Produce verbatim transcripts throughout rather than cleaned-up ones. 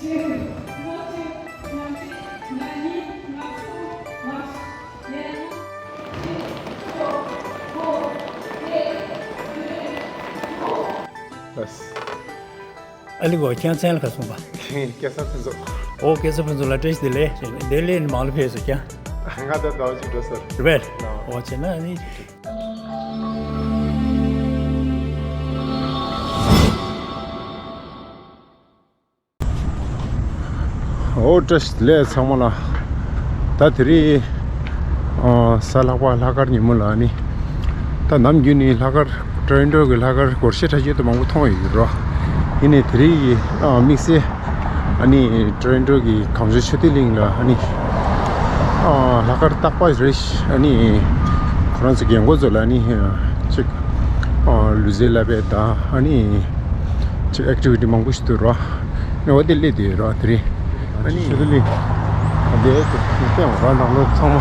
ཨ་ལི་གོ་ཁྱེད་མཚན་ལ་ག་སོང་པ། སྐལ་བཟང་ཕུན་ཚོགས། ཨོ་སྐལ་བཟང་ཕུན་ཚོགས་ལ་བཀྲ་ཤིས་བདེ་ལེགས། བདེ་ལེགས་ནི་མང་ལ་ཕེབས་སོ་ཀྱང་། ང་ད་ཟླ་བ་གཅིག་འགྲོ་ས་རེད། རེད་པས། ཨོ་བྱས་ན་ཨ་ནི། ཨོ་བཀྲ་ཤིས་བདེ་ལེགས་ཚང་མ་ལ། ད་དེ་རིང་ཨ་གཟའ་ལྷག་པ་ལྷག་དཀར་ཉིན་མོ་ལ་ནི། ད་ནམ་རྒྱུན་ནི་ལྷག་དཀར་ཊོ་རོན་ཊོ་གི་ལྷག་དཀར་སྒོར་གཞས་འཁྲབ་ཡུལ་དུ་མང་པོ་མཐོང་ཡོད་རོ། ཡིན་ནའི་དེ་རིང་གི་ཨ་དམིགས་བསལ་ཨ་ནི་ཊོ་རོན་ཊོ་གི་གངས་ལྗོངས་ཆོས་སྡེ་གླིང་ལ་ཨ་ནི་ཨ་ལྷག་དཀར་རྟག་པ་རེ་ཨ་ནི་ཁོ་རང་ཚོ་རྒན་གོག་ཚོ་ལ་ཨ་ནི་ཅིག་ཨ་ལུས་རྩལ་བསླབ་པའི་ད་ཨ་ནི་ཅིག་ཨེག་ཊི་བི་ཊི་མང་པོ་ཞིག་འདུག་རོ། ནི་འོ་དེ་སླེབས་བསྡད་ཡོད་ར་དེ་རིང་། ཨ་ནི་ཆུ་ཚོད་གླིང་། འདི་དེ་ནི་ཡང་ར་ནང་ལོགས་ཚང་མ།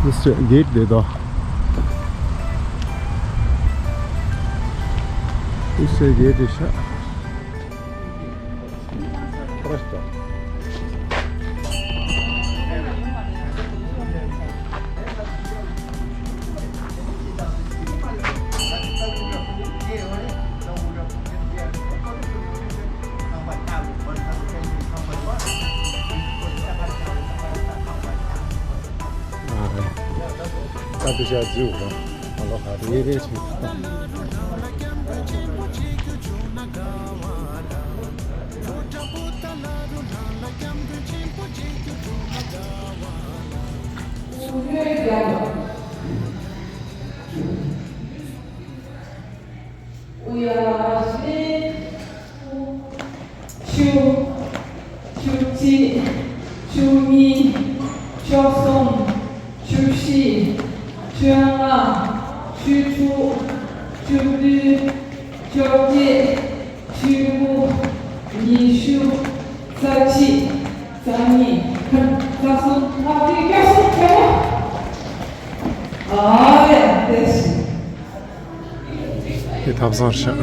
ཨིས་ཊར་གེ་ཊི་དེ་དོ། ཨིས་ཊར་གེ་ཊི་དེ་ཤ། ད་དུ་ཤ་ཟིའུ་ག་ཨ་ལོ་ག་རེ་རེ་ཆུ། བཅུ། བཅུ་གཅིག་བཅུ་གཉིས། བཅུ་གསུམ། བཅུ་བཞི། བཅོ་ལྔ། བཅུ་དྲུག་བཅུ་བདུན། བཅོ་བརྒྱད། བཅུ་དགུ། ཉི་ཤུ། རྩ་གཅིག་རྩ་གཉིས། རྩ་གསུམ། ལྷག་དུས་སྐྱབས་སུ་མཆིའོ། ཨ་ཡ་བདེ་སྐྱིད། དེ་ཐབ་ཚང་ཤག་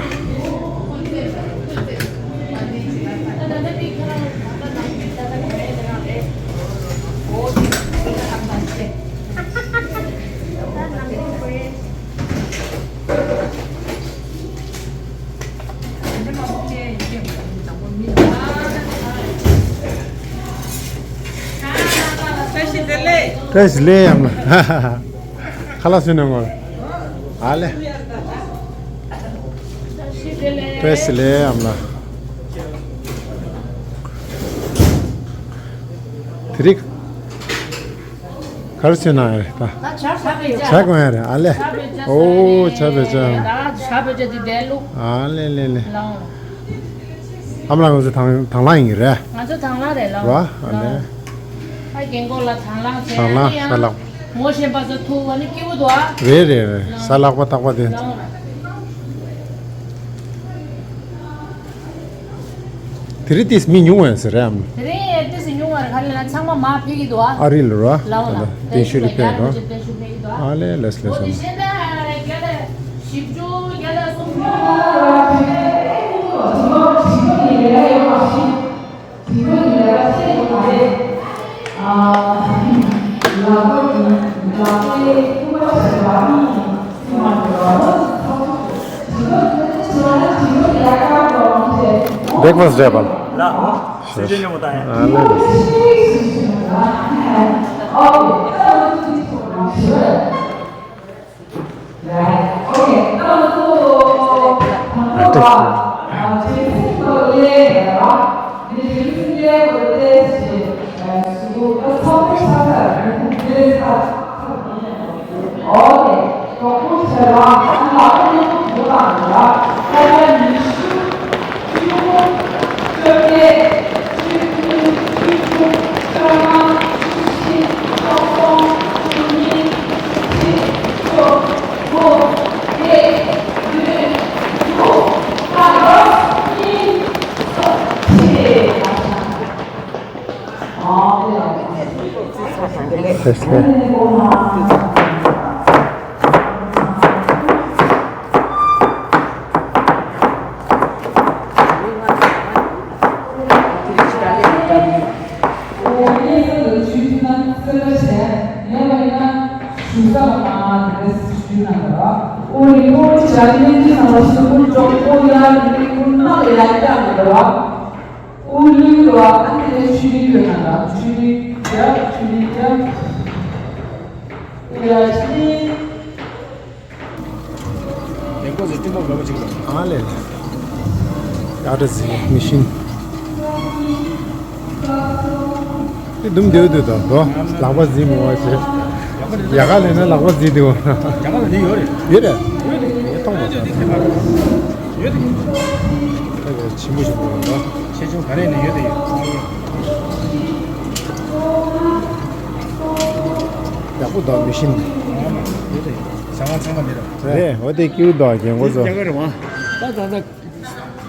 བཀྲ་ཤིས་བདེ་ལེགས། བཀྲ་ཤིས་བདེ་ལེགས་ཨ་མ། ཁ་ལག་བཟོས་ནས་ངོ་། ཨ་ལེ། བཀྲ་ཤིས་བདེ་ལེགས་ཨ་མ། དེ་རིང་ག་རེ་བྱས་ན་ཡང་རེད་ད། ད་ཇ་ཟ་གི་ཡོད། ཇ་གོན་ཡ་རེད་ཨ་ལེ། ཇ་བོད་ཇ་ཟ་ཡ་རེད། ཨོ་ཇ་བོད་ཇ། ད་ཇ་བོད་ཇ་དེ་བསྡད་ལུགས། ཨ་ལེ་ལེ་ལེ། ལའོ། ཨ་མ་ལགས་ང་ཚོ་དང་དང་བླངས་ཡིན་རེད། ང་ཚོ་དང་བླངས་རེད་ལའོ། ར་ཨ་ལེ། ཨ་རྒན་གོག་ལ་དང་བླངས་བྱས། དང་བླངས་ཡང་ས་ལག་ངོ་ཤེས་པ་ཚོ་ཐུག་ཨ་ནི་སྐྱིད་པོ་འདུག་ཨ། རེད་རེད་རེད། ལའོ། ས་ལག་པ་རྟག་པ་དེ། ལའོ། དེ་རིང་ཏིས་མི་ཉུང་བ་ཟེར་རེད་ཨམ། དེ་རིང་ཏིས་ཉུང་བ་རེད། ག་རེ་ལབ་ན་ཚང་མ་མར་ཕེབས་ཀྱི་འདུག་ཨ། ཨ་རི་ལ་ར། ལའོ་ལ། བརྟན་བཞུགས་རེ་ཕེབས་ར། བརྟན་བཞུགས་ཕེབས་ཀྱི་འདུག་ཨ། ཨ་ལེ་ལེས་ལེས་ཨམ། བྷེག་ཕ་སི་ཊི་རེད་པ། ལ། སྲིད་ཇུས་སྙོམས་པོ་བཏང་ཡ། ཨ་ལེ་ལེ། ཨོ་རི་ཨོ་རི་ཞལ་ནས་ཀྱི་ནང་ལ་སུ་ཀུན་ཅོག་པོ་ཡ་ནི་ཀུན་ནག་ཡ་ཡ་ནི་ར། ཨོ་ལུ་ར་ཨ་ནི་ལས་ཆུ་རི་ཡོད་ན་ར་ཆུ་རི་ཡ་ཆུ་རི་ཡ་ཡ་ཆི། ཨ་ལས། ཨ་ཏ་ཟི་མི་ཤིན། དེ་དུམ་དེའུ་དུ་དང་དོ། ལག་པ་ཟི་མོ་བ་ཞེས། ཡ་ག་ལས་ན་ལག་པ་ཟི་དེའོ། ཡ་ག་ལ་དེ་ཡོད་རེད། ཡོད་རེད། ཡོད་མཐོང་པ་ས། ཡོད་རེད། ད་ག་ཆི་མོ་ཞིག་མོ་རེད་དོ། ཆེ་ཆུང་ག་རེ་ནས་ཡོད་དེ་ཡོད། ཡག་པོ་དང་མི་ཤིན། ཡོད་དེ་ཡོད། ཟ་ཁང་ཚང་མ་འདི་རེད། རེད། འོ་དེ་ཀྱིའུ་དང་རྒན་གོ་ཚོ། ཡ་ག་རེད་བ། ད་ད་ད།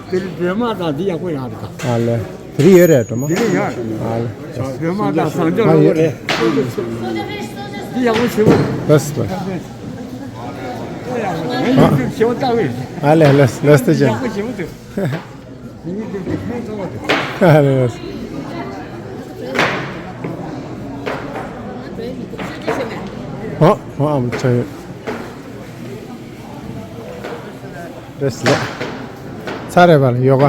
དེ་རིང་སྒྲོལ་མ་དང་འདི་ཡག་པོ་ཡག་རེད་ད། ཨ་ལེ། དེ་རིང་ཡོད་རེད་སྒྲོལ་མ། དེ་རིང་ཡག་ཨ་ལེ། སྒྲོལ་མ་དང་བཟང་སྤྱོད་ཡག་པོ་རེད། འདི་ཡག་པོ་ཞེ་པོ་རེད། ལགས་སོ། ངས་ཡུ་ཊུབ་ཞེ་པོ་ལྟ་གི་ཡོད། ཨ་ལེ་ལགས་ལགས་སོ་ཅན། ཡག་པོ་ཞེ་པོ་འདུག་ཨ་ལེ་ལགས་སོ། ཨོ་ཨོ་ཨམ་ཆ་ཡོད། རེད་ལགས། ཚར་རེད་པ་ལགས་ཡོ་ག་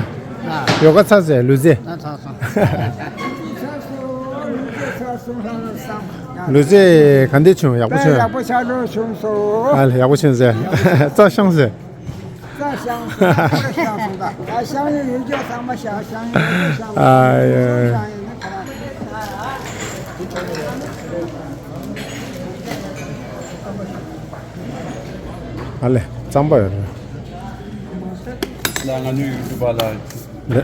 ཡོ་ག་ཚར་ཟེར་ལུས་རྩལ། ལུས་རྩལ་ག་འདྲ་བྱུང་ཡག་པོ་བྱུང་། ཡག་པོ་ཆགས་འགྲོ་བྱུང་སོང་། ཨ་ལགས་ཡག་པོ་བྱུང་ཟེར། རྩྭ་ཤང་ཟེར། རྩྭ་ཤང་ཟེར། རྩྭ་ཤང་སོང་ད། ད་ཤང་ཡོད་ཡོད་ཀྱང་ཚང་མ་ཤང་ཤང་ཡོད་ཀྱང་ཤང་ཨ་ཡ། ཤང་ཡོད་ན་ཁ་ཨ་ལེ་རྩམ་པ་ཡོད་རེད། ལ་ང་ནུ་ཡུ་ཊུབ་པ་ལ་ལེ།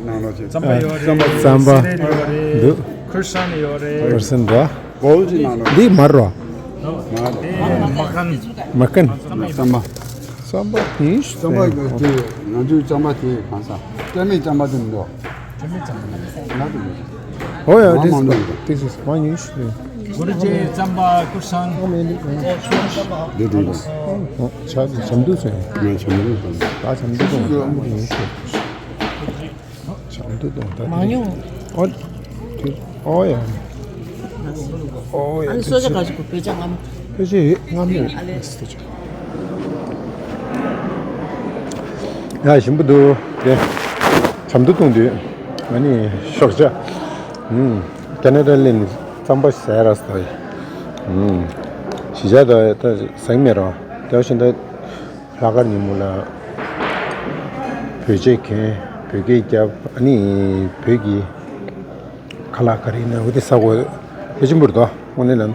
ནང་ལོགས་ཀྱི་རྩམ་པ་ཡོད་རེད། རྩམ་པ། སི་རེད་ཡོད་རེད། འདུག་ཁུར་སན་ཡོད་རེད། ཁུར་སན་འདུག་བོལ་གྱི་ནང་ལོགས། འདི་མར་རོ། མར། མ་ཀན། མ་ཀན། རྩམ་པ། རྩམ་པ་དེ་རྩམ་པ་དེ་ང་ཚོའི་རྩམ་པ་དེ་གང་ས་སྐྱ་མིན་རྩམ་པ་དེ་མི་འདུག་སྐྱ་མིན་རྩམ་པ། ང་དེ་མི་འདུག་ཨོ་ཡ། མ་མང་འདུག this is མ་ཉུང་ཤོས། གུ་རུ་རྗེ་རྩམ་པ་ཀུར་སན། འདི་འདི་འདི། ཨོ་ཆ་ཆམ་དུ་སོང་། ངས་ཆམ་དུ་སོང་། ད་ཆམ་དུ་སོང་། མ་ཉུང་ཤོས། ཆམ་དུ་སོང་། ད་མ་ཉུང་། ཨོ། ཨོ་ཡ། ཨོ་ཡ། ཨ་ནི་སོ་ཇ་ག་ཅིག་གོ་བོད་ཇ་ངམ། བོད་ཇ་ཡོད་ངམ་ཡོད། ཡ་ཞིམ་པོ་འདུག་དེ་ཆམ་དུ་བཏུང་དུས་ང་ནི་ཤོག་བྱ། ཨུམ། ཁེ་ན་ཌ་ལ་ནི་རྩམ་པ་ཟས་ར་སྟོ་ཡི། ཨུམ། གཞིས་ཆགས་དང་ད་ཟེགས་མེད་རོ། དེ་བཞིན་དུ་ལྷག་དཀར་ཉིན་མོ་ལ་བོད་ཆས་གྱོན། བོད་སྐད་རྒྱབ། ཨ་ནི་བོད་ཀྱི་ཁ་ལག་ག་རེ་ཡིན་ན་འོ་དེ་ཟ་དགོས། ཕལ་ཆེན་པོ་རེད་དོ། དངོས་གནས་ལ།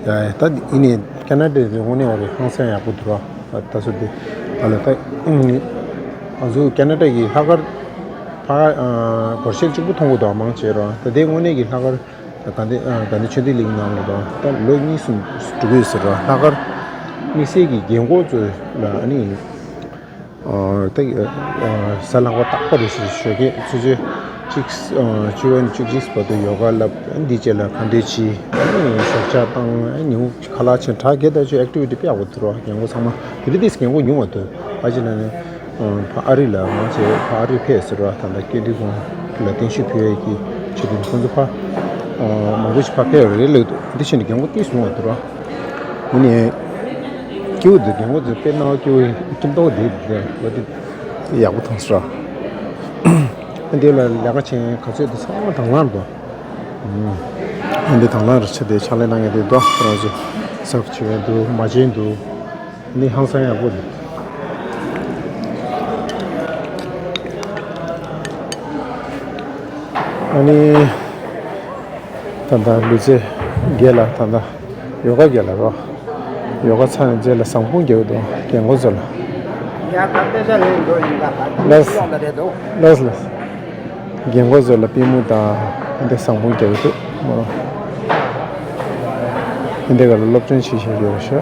ཡ་ད་ཡིན་ནའི་ཁེ་ན་ཌ་དེ་དངོས་གནས་འོ་རེད། ཧང་སང་ཡག་པོ་འདུག་ར། ད་སོ་དེ་ད་ལ་ད་ང་ཚོ་ཁེ་ན་ཌ་གི་ལྷག་དཀར་ཕ་ག་སྒོར་གཞས་གཅིག་པུ་མཐོང་གི་འདུག་མང་ཆེ་ར། ད་དེ་དངོས་གནས་ཀྱི་ལྷག་དཀར་དགའ་ལྡན་དགའ་ལྡན་ཆོས་ལྡན་གླིང་ནང་ལ་ར། ད་ལོ་གཉིས་གསུམ་འགྲོ་གི་ཡོད་ཟེར་ར། ལྷག་དཀར་དམིགས་བསལ་གྱི་རྒན་གོག་ཚོ་ལ་ཨ་ནི། ཨ་ད་གཟའ་ལྷག་པ་རྟག་པར་རེ་ཞིག་ཞོགས་ཀས་ཆུ་ཚོད་གཅིག་ཨ་བཅུ་པ་ནས་བཅུ་གཅིག་བར་དུ་ཡོ་ག་བསླབ། འདི་རྗེས་ལ་ག་འདྲས་བྱེད། ཨ་ནི་ཞོགས་ཇ་བཏང་། ཨ་ནི་ཉིན་གུང་ཁ་ལག་བྱེད། དྲ་རྒྱ་ད་ཆོས་ཨེག་ཊི་བི་ཊི་དཔེ་ཡག་པོ་འདུག་ར། རྒན་གོག་ཚང་མ་དེ་རིང་ཏིས་རྒན་གོག་ཉུང་བ་འདུག་ཨ་ཅེ་ན་ནི་ཨ་ཕ་ཨ་རི་ལ་མང་ཆེ་ཕ་ཨ་རི་ཕེབས་ཟེར་ར། ད་ལྟ་སྐད་འདུས་ཁོང་ལ་བརྟན་བཞུགས་ཕུལ་ཡས་ཀྱི་ཆེད་དུ་ཁོང་ཚོ་ཕ་ཨ་མང་པོ་ཞིག་ཕ་ཕེབས་རེད་ལབ་འདུག་འདི་བྱས་ནས་རྒན་གོག་ཏིས་ཉུང་བ་འདུག་ར། ཨ་ནི། སྐྱིད་པོ་འདུག་རྒན་གོག་ཚོས་དཔེ་སྣང་བ་སྐྱིད་པོ་ཡིན། སྐྱིད་མདོག་འདི་འདི་འོ་དེ་ཡག་པོ་མཐོང་སོང་། ཨ་འདི་ལ་ལས་ཀ་བྱེད་མཁན་ག་ཚོད་འདུག་ཚང་མ་དང་བླངས་འདུག་ཨ་འདི་དང་བླངས་རེ་བྱས་ཏེ་ཕྱག་ལས་གནང་མཁན་དེ་འདུག་ཁོ་རང་ཚོ་ཟབ་བྱེད་མཁན་འདུག་མ་བྱེད་འདུག་ཨ་ནི་ཧང་སང་ཡག་པོ་འདུག་ཨ་ནི། ད་ལྟ་ལུས་རྩལ་རྒྱལ་ལ་ད་ལྟ་ཡོ་ག་རྒྱལ་ལ་རོ། ཡོ་ག་ཚར་ནས་རྗེས་ལ་ཟངས་ཕུང་རྒྱག་གི་འདུག་རྒན་གོག་ཚོ་ལ། ཡ་ད་དཔེ་ཆ་ལེན་འགྲོ་ཡིན་ད། ལགས། ཡོང་ད་རེད་འདུག་ལགས་ལགས། རྒན་གོག་ཚོ་ལ་པུས་མོ་དང་འདི་ཟངས་ཕུང་རྒྱག་གི་འདུག་མོ་རོ། འདི་ག་ལ་སློབ་སྦྱོང་བྱེད་བཞིན་ཡོད་རེད་ཤག་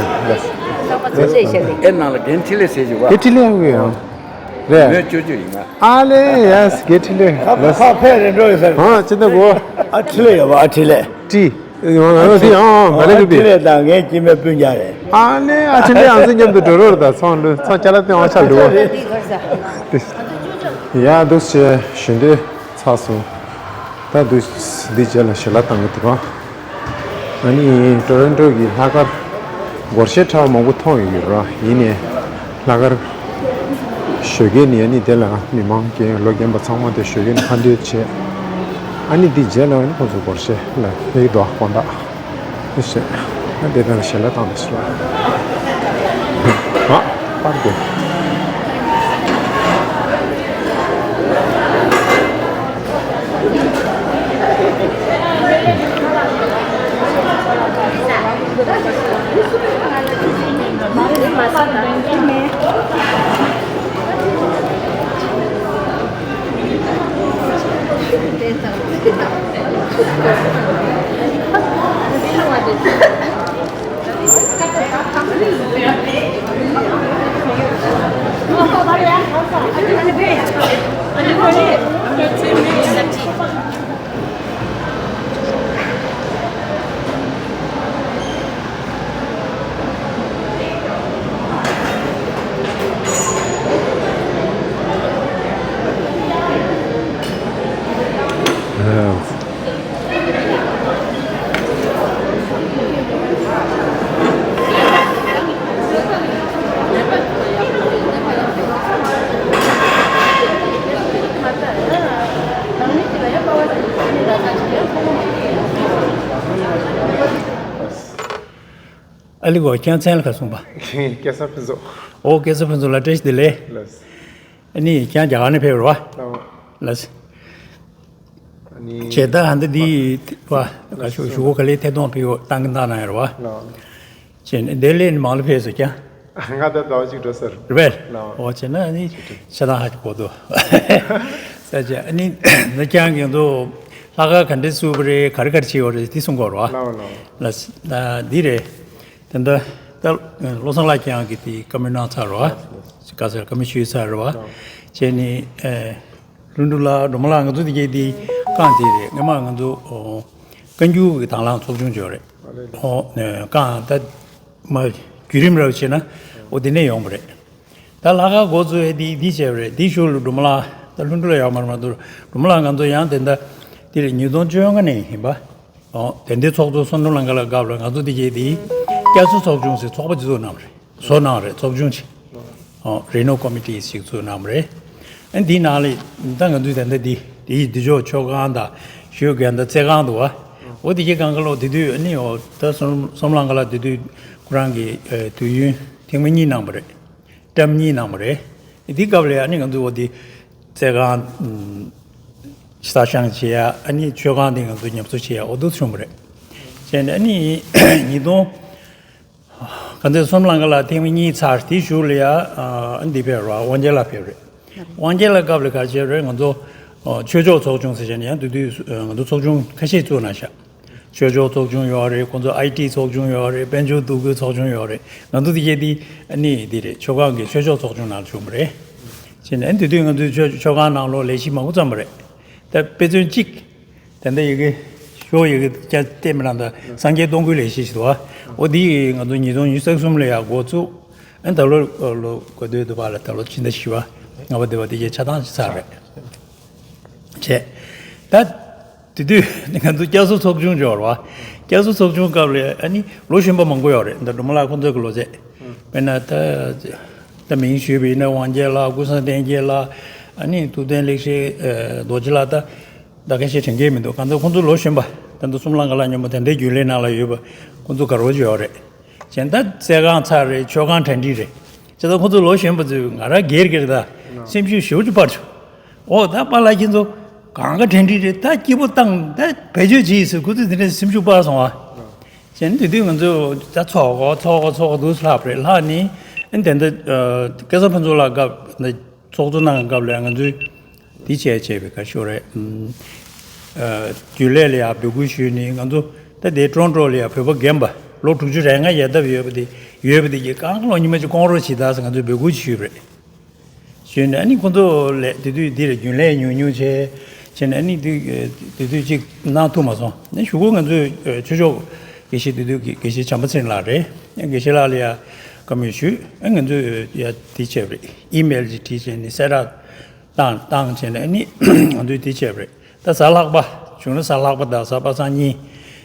ཡ་ལགས། ཨེ་ནང་ལ་རྒན་འཕྲིན་ལས་ཟེར་གྱི་བ། རྒན་འཕྲིན་ལས་ཡོད་ཡང་། རེད། མོས་ཅོ་ཅོ་ཡིན་ན། ཨ་ལེ་ཡ་རྒན་འཕྲིན་ལས་ལགས། ཁ་ཕྱེ་རེ་འགྲོ་ཡོད་ཟེར། ཨ་ཅི་འདྲ་གོ། ཨ་འཕྲིན་ལས་ཡོད་པ། ཨ་འཕྲིན་ལས། ཏི། ཡང་ཡང་ཡང་ཨང་། འཕྲིན་ལས་དང་ངའི་སྐྱེ་དམན་སྤུན་ཀྱག་རེད། ཨ་ནི་ཨ་ཆེན་པོའི་ཨང་རྩིས་མཉམ་དུ་འགྲོ་རོགས་དང་ཚོང་ལུས་ཚོང་ཅ་ལག་སྟེང་ཨ་ཆ་འགྲོ། ཡ་འདུག་སེ་ཞུ་འདོད་ཚར་སོང་། ད་འདུག་འདི་རྗེས་ལ་ཞལ་ལག་བཏང་གི་འདུག་ག་ཨ་ནི་ཊོ་རོན་ཊོ་གི་ལྷག་དཀར་སྒོར་གཞས་འཁྲབ་མང་པོ་མཐོང་ཡོད་ར། ཡིན་ནའི་ལྷག་དཀར་ཞོགས་ཀས་ནི་ཨ་ནི་དེ་ལ་མི་མང་རྒན་ལོ་རྒན་པ་ཚང་མ་དེ་ཞོགས་ཀས་ནི་ཁ་འདོན་བྱས། ཨ་ནི་འདི་རྗེས་ལ་ཨ་ནི་ཁོང་ཚོ་སྒོར་གཞས་ལ་ཕེབས་འདུག་དགོང་དག་ཨ་ནི་བཤད། ཨ་དེ་དང་ཞལ་ལག་བཏང་དུ་སོང་། ཨ་པར་དེ། ཨ་ལི་གོ་ཁྱེད་མཚན་ལ་ག་སོང་པ། སྐལ་བཟང་ཕུན་ཚོགས། ཨོ་སྐལ་བཟང་ཕུན་ཚོགས་ལགས་བཀྲ་ཤིས་བདེ་ལེགས། ལགས། ཨ་ནི་ཁྱེད་རྒྱ་གར་ནས་ཕེབས་རེད་བ། ལགས། ལགས། ཨ་ནི་བྱས་ད་ཧ་འདི་འདི་བ་ག་ཞུ་ཞུ་གོ་ག་ལེ་ཐད་གཏོང་ཕེབས་ཡོད་བཏང་གི་བཏང་གནང་ཡོད་རེད་བ། ལགས། བྱས་ནས་བདེ་ལེགས་ནས་མང་ལ་ཕེབས་སོ་ཀྱང་། ང་ད་ཟླ་བ་གཅིག་འགྲོ་ས་རེད། རེད་པས། ལགས། ཨོ་བྱས་ན་ཨ་ནི་ཆ་ཚང་ཧ་ཅིག་གོ་འདུག་ས་ཆ་ཨ་ནི་ནི་ཀྱང་གི་འདུག་ལྷག་དཀར་ག་འདྲས་བཙུགས་པ་རེད། ག་རེ་ག་རེ་བྱས་ཡོད་རེད་འདི་གསུང་དགོས་རེད་བ། ལགས་ལགས། ལགས་འདི་རེད། དེ་འདྲ་ད་བློ་བཟང་ལགས་ཀྱང་གི་དེ་བཀའ་མོལ་གནང་ཚར་རེད་བ། བཀའ་ཟེར་བཀའ་མོལ་ཞུས་ཚར་རེད་བ། བྱས་ནས་ཨེ། ལྷུན་གྲུབ་ལགས་སྒྲོལ་མ་ལགས་ང་ཚོ་དེ་གའི་དེ་རྐང་དེ་རེད། སྔོན་མ་ང་ཚོ་ཨོ་བཀའ་འགྱུར་གྱི་དང་བླངས་ཚོགས་ཆུང་ཅིག་ཡོད་རེད། ཨོ་རྐང་ད་མ་བརྒྱུད་རིམ་རབ་བྱས་ན་ཨོ་དེ་ནས་ཡོང་བ་རེད། ད་ལྷག་དཀར་འགོ་བཙུགས་ཡས་དེ་དེ་བྱས་པ་རེད། དེ་ཞོར་ལ་སྒྲོལ་མ་ལགས་ད་ལྷུན་གྲུབ་ལགས་ཡོད་མ་རེད་མ་གཏོགས་སྒྲོལ་མ་ལགས་ང་ཚོ་ཡང་དེ་འདྲ་དེ་རེད་ཉིས་སྟོང་བཅོ་ལྔ་ནས་ཡིན་པ། ཨོ་དེ་འདྲའི་ཚོགས་གཙོ་བསོད་ནམས་གླིང་ག་ལགས་སྐབས་ལ་ང་ཚོ་དེ་གའི་དེ་བསྐྱར་གསོ་ཚོགས་ཆུང་ཟེར་ཚོགས་པ་ཅིག་བཙུགས་གནང་བ་རེད། བཟོ་གནང་རེད་ཚོགས་ཆུང་ཅིག་ཨོ་རི་ནོ་ཀོ་མི་ཊི་ཞིག་བཙུགས་གནང་བ་རེད། ཨ་འདིའི་ནང་ལ་ད་ང་ཚོའི་ད་ལྟ་འདི་དེ་ཡི་འདི་ཕྱོགས་ཆོས་ཁང་དང་ཞོལ་དགོན་དང་རྩེད་ཁང་འདུག་བ། ཨོ་དེ་གའི་སྒང་ག་ལོག་དེ་དུས་ཨ་ནི་ཨོ་ད་བསོད་ནམས་གླིང་ག་ལགས་དེ་དུས་ཁོ་རང་གི་ཨ་དུས་ཡུན་ཐེངས་མ་གཉིས་གནང་བ་རེད། ཊརམ་གཉིས་གནང་བ་རེད། འདི་སྐབས་ལ་ཨ་ནི་ང་ཚོ་འོ་འདི་རྩེད་ཁང་ཨམ་གསར་བཞེངས་བྱེད་ཡ་ཨ་ནི་ཆོས་ཁང་འདི་ང་ཚོ་ཉམས་གསོ་བྱེད་ཡ་འོ་འདུག་བྱུང་བ་རེད། བྱས་ནས་ཨ་ནི་ཉིས་སྟོང་ག་ཚོད་བསོད་ནམས་གླིང་ག་ལགས་ཐེངས་མ་གཉིས་ཚར། དེའི་གཞུག་ལ་ཡ་ཨ་འདི་ཕེབས་རེད་བ། དབང་རྒྱལ་ལགས་ཕེབས་རེད། དབང་རྒྱལ་ལགས་སྐབས་ལ་ག་རེ་བྱས་རེད། ང་ཚོ་ཨ་ཆོས་ཕྱོགས་ཚོགས་ཆུང་ཟེར་བྱས་ནས་ཡང་དེ་དུས་ཨ་ང་ཚོ་ཚོགས་ཆུང་ཁ་ཤས་བཙུགས་གནང་ཤག་ཆོས་ཕྱོགས་ཚོགས་ཆུང་ཡོད་རེད། ཁོང་ཚོ་ཨའི་ཊི་ཚོགས་ཆུང་ཡོད་རེད། དཔལ་འབྱོར་འདུ་འགོད་ཚོགས་ཆུང་ཡོད་རེད། ང་ཚོ་དེ་གས་དེ་ཨ་ནི་དེ་རེད། ཆོས་ཁང་གི་ཆོས་ཕྱོགས་ཚོགས་ཆུང་ནང་ལ་བྱུང་བ་རེད། བྱས་ནས་ཨ་ནི་དེ་དུས་ང་ཚོའི་ཆོས་ཆོས་ཁང་ནང་ལོགས་ལས་གཞི་མང་པོ་བརྩམས་པ་རེད། ད་དཔེ་མཚོན་གཅིག་ད་ལྟ་ཡི་གེ་ཤོག་ཡི་གེ་བསྐྱར་བལྟས་མི་ལང་ད་སངས་རྒྱས་སྟོང་སྐུའི་ལས་གཞི་ཞིག་འདུག་བ། འོ་འདི་ང་ཚོ་ཉིས་སྟོང་ཉི་ཤུ་རྩ་གསུམ་ལ་ཡང་འགོ་བཙུགས། ཨ་ནི་ད་ལོ་ལོ་འགོ་སྟོད་དུ་བ་ལ་ད་ལོ་ཕྱི་ཟླ་བཞི་པ་ལྔ་པ་སྡེ་བ་དེ་གའི་ཆ་ཚང་ཞིག་ཚར་རེད། བྱས། ད་དེ་དུས་ང་ཚོ་བསྐྱར་གསོ་ཚོགས་ཆུང་འབྱོར་བ། བསྐྱར་གསོ་ཚོགས་ཆུང་སྐབས་ལ་ཨ་ནི་ལོ་གཞོན་པ་མང་པོ་ཡོད་རེད། ད་སྒྲོལ་མ་ལགས་ཁོང་ཚོ་གི་ལོ་ཚད། དཔེར་ན་ད་ད་མིང་ཞུས་པ་ཡིན་ན་དབང་རྒྱལ་ལགས། ཀུན་བཟང་བསྟན་རྒྱས་ལགས། ཨ་ནི་ཐུབ་བསྟན་ལེགས་བཤད་རྡོ་རྗེ་ལགས། ད་ད་ཁ་ཤས་དྲན་གྱི་མི་འདུག་གང་ལྟར་ཁོང་ཚོ་ལོ་གཞོན་པ། ད་ལྟ་བསོད་ནམས་གླིང་ག་ལགས་མཉམ་པོ་ད་ལྟའི་རྒྱུན་ལས་ནང་ལ་ཡོད་པ་ཁོང་ཚོ་དགའ་རབ་ཅིག་ཡོད་རེད། བྱས་ན་ད་རྩེད་ཁང་ཚར་རེད། ཆོས་ཁང་གྲ་སྒྲིག་རེད། བྱས་ཙང་ཁོང་ཚོ་ལོ་གཞོན་པ་ཚོས་ང་རང་སྒེར་སྒེར་ད་སེམས་ཤུགས་ཞེ་པོ་ཅིག་སྤར་བྱུང་། ཨོ་ད་པཱ་ལགས་ཁྱེད་ཚོ་གང་ག་གྲ་སྒྲིག་རེད། ད་སྐྱིད་པོ་བཏང་ད་བེད་སྤྱོད་བྱེད་ཟེར་ཁོ་ཚོས་དེ་འདྲ་སེམས་ཤུགས་སྤར་སོང་བ། བྱས་ནས་དེ་དུས་ང་ཚོས་ད་ཚོགས་གོ་ཚོགས་གོ་ཚོགས་གོ་འདུག་ལྷག་པ་རེད། ལྷག་ནས་ཨ་ནི་དེ་འདྲ་སྐལ་བཟང་ཕུན་ཚོགས་ལགས་སྐབས་འདི་ཚོགས་གཙོ་གནང་སྐབས་ལ་ང་ཚོས་འདི་བྱས་བྱས་པའི་ཁ་ཤོར་རེད། ཨུམ། ཨ་རྒྱུན་ལས་ལ་ཡང་འབོད་སྐུལ་ཞུས་ནས་ང་ཚོ་ད་ལྟའི་ཀྲོན་ཀྲོ་ལ་ཡང་བོད་པ་རྒན་པ་ལོ་དྲུག་ཅུ་རེ་ལྔ་ཡར་བསྡད་ཡོད་པ་དེ་ཡོད་པ་དེ་གི་གང་ག་ལོ་ཉི་མ་གཅིག་དགོང་རོགས་བྱེད་ད་ཟེར་ང་ཚོས་འབོད་སྐུལ་ཞུས་པ་རེད། ཞུས་ནས་ཨ་ནི་ཁོ་ཚོ་ལས་དེ་དུས་འདི་རེད། རྒྱུན་ལས་ཉུང་ཉུང་བྱས་བྱས་ནས་ཨ་ནི་དེ་དེ་དུས་གཅིག་གནང་ཐུབ་མ་སོང་། ཨ་ནི་གཞུག་གུ་ང་ཚོས་ཆོས་ཕྱོགས་དགེ་བཤེས་དེ་དུས་ཀྱི་དགེ་བཤེས་བྱམས་པ་ཚེ་རིང་ལགས་རེད། དགེ་བཤེས་ལགས་ལ་ཡ་བཀའ་མོལ་ཞུས། ཨ་ང་ཚོས་ཡ་དེ་བྱས་པ་རེད། ཨི་མེལ་ཅིག་བྲིས་བྱས་ནས་གསལ་བསྒྲགས་བཏང་བཏང་བྱས་ནས་ཨ་ནི་ང་ཚོས་དེ་བྱས་པ་རེད། ད་གཟའ་ལྷག་པ་བྱུང་ན་གཟའ་ལྷག་པ་དང་གཟའ་པ་སངས་གཉིས།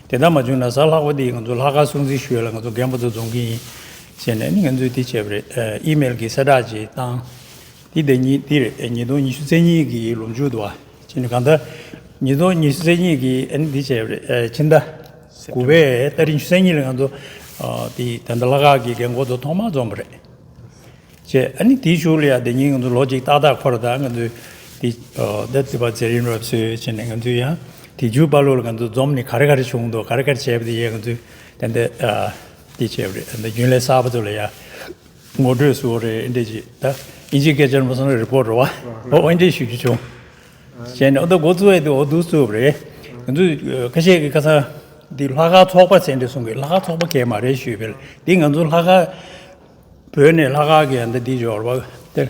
དེ་ལྟར་མ་བྱུང་ན་གཟའ་ལྷག་པ་དེ་ང་ཚོ་ལྷག་དཀར་སྲུང་བརྩི་ཞུ་ཡ་ལ་ང་ཚོ་རྒན་པ་ཚོ་འཛོམས་ཀྱི་ཡིན་ཟེར་ནས་ནི་ང་ཚོས་དེ་བྱས་པ་རེད། ཨ་ཨི་མེལ་གྱི་གསལ་བསྒྲགས་ཅིག་བཏང་། དེ་དེ་ཉིད་དེ་རེད། ཉིས་སྟོང་ཉི་ཤུ་རྩ་གཉིས་ཀྱི་ལོ་མཇུག་ཏུ་བ་བྱས་ནས་གང་ལྟར་ཉིས་སྟོང་ཉི་ཤུ་རྩ་གཉིས་ཀྱི་ཨ་ནི་དེ་བྱས་པ་རེད། ཨ་ཕྱི་ཟླ་དགུ་པའི་ཏ་རིག་ཉི་ཤུ་རྩ་གཉིས་ལ་ང་ཚོ་ཨ་དེ་ད་ལྟ་ལྷག་དཀར་གྱི་རྒན་འཁོགས་ཚོ་ཐོག་མར་འཛོམས་པ་རེད། བྱས། ཨ་ནི་དེའི་གཞུག་ལ་ཡང་དེ་ཉིན་ང་ཚོ་ལོ་གཅིག་ཏག་ཏག་འཁོར། ད་ང་ཚོས་དེ་ཨ་ད་དེ་བ་མཛད་རིམ་རབ་གསལ་བྱས་ནས་ང་ཚོས་ཡང་དེ་མཇུག་པ་ལོ་ལ་ང་ཚོ་འཛོམས་ནས་ག་རེ་ག་རེ་བྱུང་འདུག་ག་རེ་ག་རེ་བྱས་པ་དེ་ཡང་ང་ཚོས་ད་ལྟ་ཨ་དེ་བྱས་པ་རེད། ད་རྒྱུན་ལས་གསར་པ་ཚོ་ལ་ཡང་ངོ་སྤྲོད་ཞུ་བ་རེད། འདི་ཅིག་ད་ཨིན་ཇིའི་སྐད་ཆར་མ་སོང་ན་རི་པོར་ཊི་རེད་བ། འོ་འདི་ཞུ་རྒྱུ་བྱུང་། བྱས་ནས་ཨ་ད་འགོ་བཙུགས་ཡས་དེ་འོ་འདུག་བཙུགས་པ་རེད། ང་ཚོས་ཁ་ཤས་ཀྱིས་ཁ་སང་འདི་ལྷག་དཀར་ཚོགས་པ་ཟེར་འདྲ་གསུང་གི། ལྷག་དཀར་ཚོགས་པ་གས་མ་རེད་ཞུས་པས། འདི་ང་ཚོ་ལྷག་དཀར་བོད་ནས་ལྷག་དཀར་གྱི་ཨ་ད་འདི་འབྱོར་བ་དེ་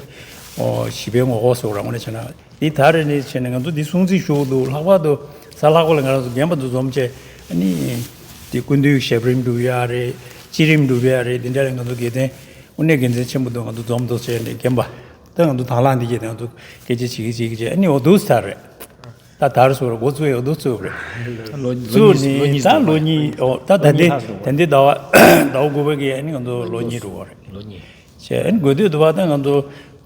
ཨོ་བཞི་པའི་ངོ་ལྐོག་སོགས་རང་ངོ་ནས་བྱས་ན་འདི་ད་རེས་ནས་བྱས་ནས་ང་ཚོ་འདི་སྲུང་བརྩི་ཞུ་གི་འདུག་ལྷག་པར་དུ་གཟའ་ལྷག་པ་ལ་ང་རང་ཚོ་རྒན་པ་ཚོ་འཛོམས་བྱས་ཨ་ནི་འདི་སྐུ་མདུན་ཞབས་རིམ་སྒྲུབ་ཡ་རེད། སྤྱི་རིམ་སྒྲུབ་ཡ་རེད། འདི་འདྲ་ལ་ང་ཚོ་དགེ་ལྡན་དངོས་གནས་དགེ་མཚན་ཆེན་པོ་འདུག་ང་ཚོ་འཛོམས་འདུག་བྱས་ནས་རྒན་པ་ད་ང་ཚོ་དང་བླངས་འདི་གྱད་ང་ཚོ་སྐད་ཆ་བྱེད་ཀྱི་བྱེད་ཀྱི་བྱས་ཨ་ནི་འོ་འདུག་ས་རེད། ད་དར་སོང་རེད། འགོ་བཙུགས་ཡོད་འདུག་བཙུགས་རེད། ལོ་ལོ་བཙུགས་གཉིས་ལོ་ནི་གཉིས་ད་ལོ་གཉིས་ཨོ་ད་ད་ལྟའི་ད་ལྟའི་ཟླ་བ་ཟླ་བ་དགུ་པ་གི་ཨ་ནི་ང་ཚོ་ལོ་གཉིས་འགྲོ་བ་རེད། ལོ་གཉིས། བྱས་ཨ་ནི་དགོས་དུས་དུ་བ་ད་ང་ཚོ་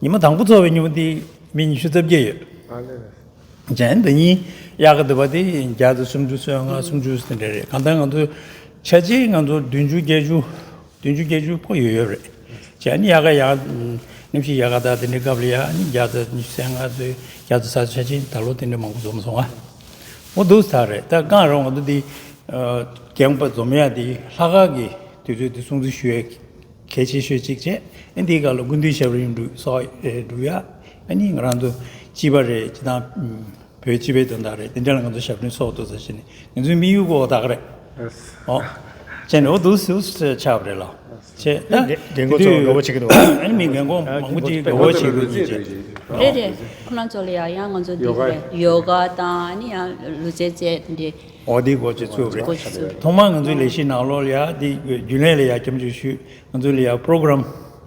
ཉི་མ་དང་པོ་ཚོགས་པའི་ཉི་མ་དེ་མི་ཉི་ཤུ་རྩ་བརྒྱད་ཡོད། བྱས་ཨ་ནི་ད་ཉིན་གཡག་གི་དུ་བ་དེ་བརྒྱ་དང་སུམ་ཅུ་སོ་ལྔ་སུམ་ཅུ་དེ་འདྲ་རེད། གང་ལྟར་ང་ཚོ་ཆ་ཆེ་ང་ཚོ་བདུན་ཅུ་བརྒྱད་ཅུ། བདུན་ཅུ་བརྒྱད་ཅུ་ཕོ་ཡོད་ཡོད་རེད། བྱས་ནས་ཡག་ག་ཡག་གནམ་གཤིས་ཡག་ག་དང་དེ་འདྲའི་སྐབས་ལ་ཡ་ནི་བརྒྱ་དང་ཉི་ཤུ་རྩ་ལྔ་ཚོའི་བརྒྱ་དང་ས་ཆ་ཆ་ཆེན་ད་ལོ་དེ་འདྲ་མང་པོ་འཛོམས་སོང་ཨ། འོ་འདུག་ས་རེད། ད་གང་རུང་ང་ཚོ་འདི་རྒན་པ་འཛོམས་ཡ་འདི་ལྷག་དཀར་གྱི་དུས་ཚོད་འདི་སྲུང་བརྩི་ཞུ་ཡ་གལ་ཆེ་ཤོས་གཅིག་བྱས། ཨ་འདིའི་སྐབས་ལ་སྐུ་མདུན་ཞབས་རིམ་སྒྲུབ་སོགས་སྒྲུབ་ཡ། ཨ་ནི་ང་རང་ཚོ་སྤྱི་པ་རེད། སྤྱི་བཏང་བོད་སྤྱི་པའི་དོན་དག་རེད། དེ་འདྲ་ལ་ང་ཚོ་ཞབས་འདྲེན་སོགས་འདུག་ཟེར་བྱས་ནས་ང་ཚོའི་དམིགས་ཡུལ་ཀོ་ད་ག་རེད། ཨོ། བྱས་ནས་འོ་འདུག་སེ་ཆགས་པ་རེད་ལ། བྱས་ད་རྒན་རྒན་གོག་ཚོ་དགའ་བོ་བྱེད་ཀྱི་འདུག་ཨ་ནི་མི་རྒན་གོག་མང་པོ་ཅིག་དགའ་བོ་བྱེད་ཀྱི་ཡོད་ཀྱི་རེད། རེད་རེད། ཁོ་རང་ཚོ་ལ་ཡང་ཡང་ང་ཚོ་འདི་ཡོ་ག་རེད། ཡོ་ག་དང་ཨ་ནི་ཡང་ལུས་རྩལ་རྩེད་དེ་འདྲའི་འོ་འདི་སྒོ་ཕྱེ་ཚུགས་རེད། སྒོ་ཕྱེ་ཚུགས་རེད། ཐོག་མར་ང་ཚོའི་ལས་གཞིའི་ནང་ལོགས་ལ་ཡ་འདི་རྒྱུན་ལས་ལ་ཡ་སྐྱབས་འཇུག་ཞུས། ང་ཚོ་ལ་ཡང་པྲོ་གྲམ་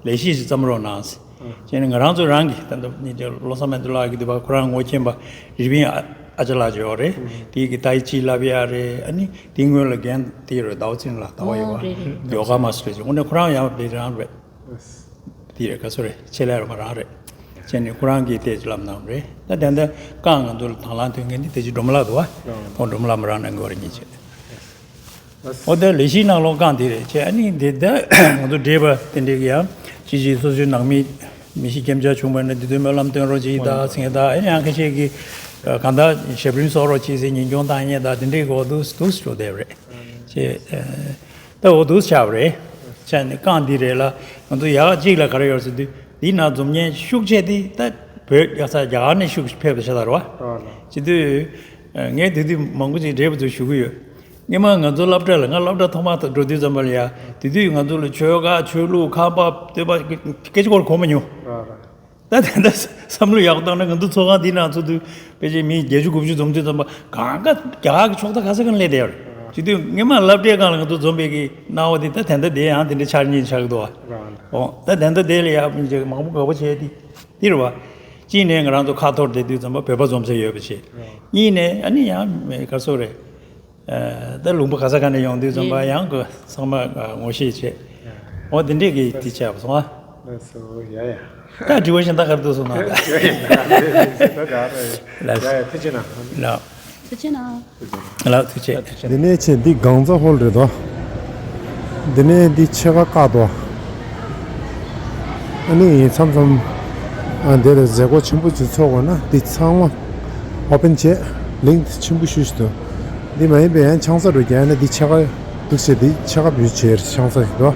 ལས་གཞི་ཞིག་བརྩམ་རོགས་གནང་། བྱས་ནས་ང་རང་ཚོ་རང་གི་ད་ལྟ་ནི་ལོ་གསར་སྨོན་འདུན་ལགས་ཀྱི་འདི་པ་ཁོ་རང་ངོ་མཁྱེན་པ་རི་པིན་ཨ་ཅག་ལགས་ཅིག་ཡོད་རེད། དེ་གི་ཏའི་ཅི་བསླབ་ཡ་རེད། ཨ་ནི་དེ་སྔོན་ལ་རྒན་དེ་རེད། ཟླ་བ་ཚེ་རིང་ལགས་ཟླ་བ་ཡོད་པ་ཡོ་ག་མ་སི་ཊར་ཅིག་འོ་ནས་ཁོ་རང་ཡང་དེ་རང་རེད། དེ་རེད་ག་ཚོད་རེད། ཆེད་ལས་རོགས་པ་རང་རེད། བྱས་ནས་ཁོ་རང་གིས་དེ་ཅིག་བསླབ་གནང་རེད། ད་དེ་འདྲ་རྐང་ང་ཚོ་ལ་དང་བླངས་མཐུན་མཁན་དེ་དེ་ཅིག་སྒྲོལ་མ་ལགས་འདུག་བ། ཨོ་སྒྲོལ་མ་ལགས་མ་རང་ནང་གི་བ་རེད་ཉིན་བྱས། འོ་ད་ལས་གཞིའི་ནང་ལོགས་རྐང་དེ་རེད་བྱས། ཨ་ནི་འདི་ད་ང་ཚོ་འབྲེལ་བ་དེ་འདྲས་ཀྱི་ཡང་ཅི་ཅི་སོ་སོའི་ནང་མི་མི་ཤི་རྐྱེན་ཆག་བྱུང་བ་ན་འདི་དུས་སྨོན་ལམ་སྟོན་རོགས་གྱིས་ད་ཚིག་ད་ཨ་ནི་ཡང་ཁ་ཤས་ཀྱིས་གང་ལྟར་ཞབས་རིམ་གསོག་རོགས་གྱིས་ཟེར་ཉིན་གུང་བཏང་ཉེ་ད་དེ་འདྲས་གོ་འདུག་འདུག་འགྲོ་བསྡད་རེད་བྱས། ད་འོ་འདུག་ཆགས་པ་རེད། བྱས་ནས་རྐང་འདི་རེད་ལ་ང་ཚོ་ཡག་གཅིག་ལ་ག་རེ་ཡོད་ཟེར་དུས་འདི་ན་འཛོམས་མཁན་ཤུགས་ཆེ་དེ་ད་བོད་རྒྱལ་ས་རྒྱ་གར་ནས་ཤུགས་ཕེབས་པ་ཤ་སྟག་རེད་བ། བྱེད་དུས་ངས་དེ་དུས་མང་པོ་ཅིག་འབྲེལ་བ་ཚོས་ཞུ་གི་ཡོད། སྔོན་མ་ང་ཚོ་སློབ་གྲྭ་ལ་ང་སློབ་གྲྭ་ཐོག་མ་འགྲོ་དུས་ཙམ་པ་ལ་ཡ་དེ་དུས་ང་ཚོ་ལ་ཆོལ་ཁ་ཆོས་ལུགས་ཁ་པར་སྟོད་པ་སྐད་ཆ་སྐོར་གོ་མ་མྱོང་། ད་དེ་འདྲ་བསམ་བློ་ཡག་པོ་བཏང་ན་ང་ཚོ་ཚོགས་ཁང་འདི་ནང་ཚོ་དུས་ཕལ་ཆེར་མི་བརྒྱད་ཅུ་དགུ་བཅུ་འཛོམས་དུས་ཙམ་པ་གང་ག་རྒྱ་གར་གྱི་ཕྱོགས་མཐའ་ག་ས་ག་ནས་སླེབས་བསྡད་ཡོད་རེད། བྱེད་དུས་སྔོན་མ་སློབ་གྲྭའི་སྒང་ལ་ང་ཚོ་འཛོམས་པའི་གི་སྣང་བ་དེ་ད་དེ་འདྲ་དེ་ཡང་དེ་འདྲ་ཆགས་ཉེན་ཆགས་འདུག་བ། འོ་ད་དེ་འདྲ་དེ་ལ་ཡག་པོ་མང་པོ་དགའ་པོ་བྱས་དེ་འདི་རེད་བ། གཅིག་ནས་ང་རང་ཚོ་ཁ་ཐོར་བསྡད་དུས་ཙམ་པ་བོད་པ་འཛོམས་ས་ཡོད་པ་བྱས། གཉིས་ནས་ཨ་ནི་ཡང་ག་སོ་རེད། ད་ལུང་པ་ག་ས་ག་ནས་ཡོང་དུས་ཙམ་པ་ཡང་གི་ཚང་མ་ངོ་ཤེས་བྱས། འོ་དེ་འདྲས་ཀྱི་དེ་བྱས་པ་སོང་ཨ། ལགས་སོ་ཡ་ཡ། ད་དྲི་བ་གཞན་དག་ག་རེ་འདུག་སོང་ན་ད། ལགས་སོ། ཡ་ཡ་ཐུགས་རྗེ་གནང་། ལགས། ཐུགས་རྗེ་གནང་། ལགས་ཐུགས་རྗེ་ཆེ། འདི་ནས་ཆེ་འདི་གངས་རྫ་ཧོལ་རེད་དོ། འདི་ནས་འདི་ཕྱེད་ཀ་བཀག་དོ། ཨ་ནི་མཚམས་མཚམས་ཨ་འདིར་མཛད་སྒོ་ཆེན་པོ་ཅིག་ཚོགས་དགོས་ན་འདི་ཚང་མ་ཨོ་པན་བྱས་ལིང་ཆེན་པོ་ཞུ་ཞུ་དོ། འདི་མ་ཡིན་པའི་ཡང་ཆང་ས་རུ་རྒྱག་ན་འདི་ཕྱེད་ཀ་འདུག་བྱས་འདི་ཕྱེད་ཀ་བུད་བྱས་ཆང་ས་ཞིག་དོ།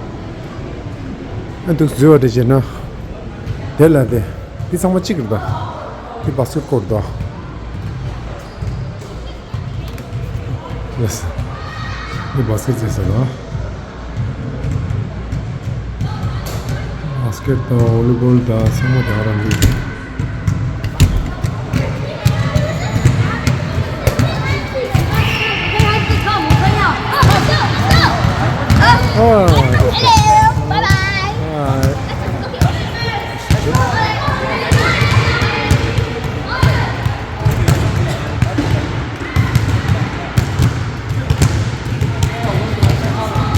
ཨ་འདུག་འཛུལ་བ་འདྲ་བྱས་ན་དེ་ལ་དེ་འདི་ཚང་མ་གཅིག་རེད་དོ། འདི་བ་སི་ཀེ་ཊི་ཀོར་ཊི་དོ། ཡེས། འདི་བ་སི་ཀེ་ཊི་རྩེད་ས་དང་། བ་སི་ཀེ་ཊི་དང་ཝོ་ལི་བོལ་དང་ཚང་མ་དེ་ག་རང་འདུག་ཨ། ཨ།